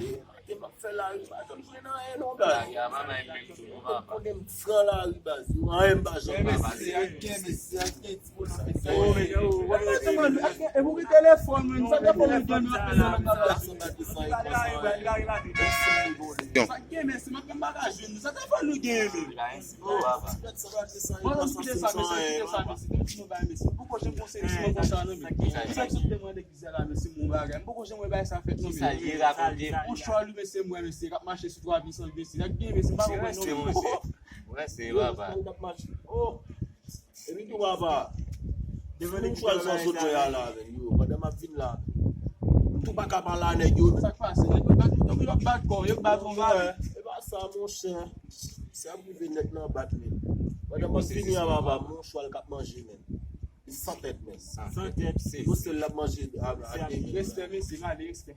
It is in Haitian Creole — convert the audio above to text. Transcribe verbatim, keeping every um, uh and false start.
Maten m ap fè lari, pa janm jwenn anyen non, baz. Lari a pa bay menm tou non, papa. Konnen m fran lari, baz. Yo, anyen m pa janm pase. Mesye, ak gen, mesye, ak gen ti moun ap fè sa. Yo, men, yo, yo, yo, yo, yo. E pou ki telefòn, men, sa telefòn nou gen, nou ap fè sa, nou ap fè sa. Sa gen, mesye, m ap gen bagaj, men, sa telefòn nou gen, men. Mwen, mwen kite sa, mesye, kite sa, mesye. Kontinye bay, mesye. Poko janm konseye sou konsa, non, men. Sa k sot te mande Kisa la, mesye, mon bagay. M poko janm wè bagay sa fèt non, men. Kisa l ye, rakonte? Yon chwal, mesye, m wè, mesye, k ap mache sou twa pye san, mesye. Ak gen, mesye, m pa konprann non, men. Mwen se papa. Epi tou, papa. Devan moun chwal sa sot wè a la, men, yo. Pandan m ap vin la, m tou pa ka pale a nèg yo. Sa k pase? Nèg yo bat, yo bat kò, yo bat yon bagay. E pa sa, monchè. Se ap rive nèg nan bat, men. Pandan m ap vini a, papa, moun chwal k ap manje, men. Li san tèt, men. San tèt. Yo sèl l ap manje a, a demi. Respè, mesye, m ale, respè.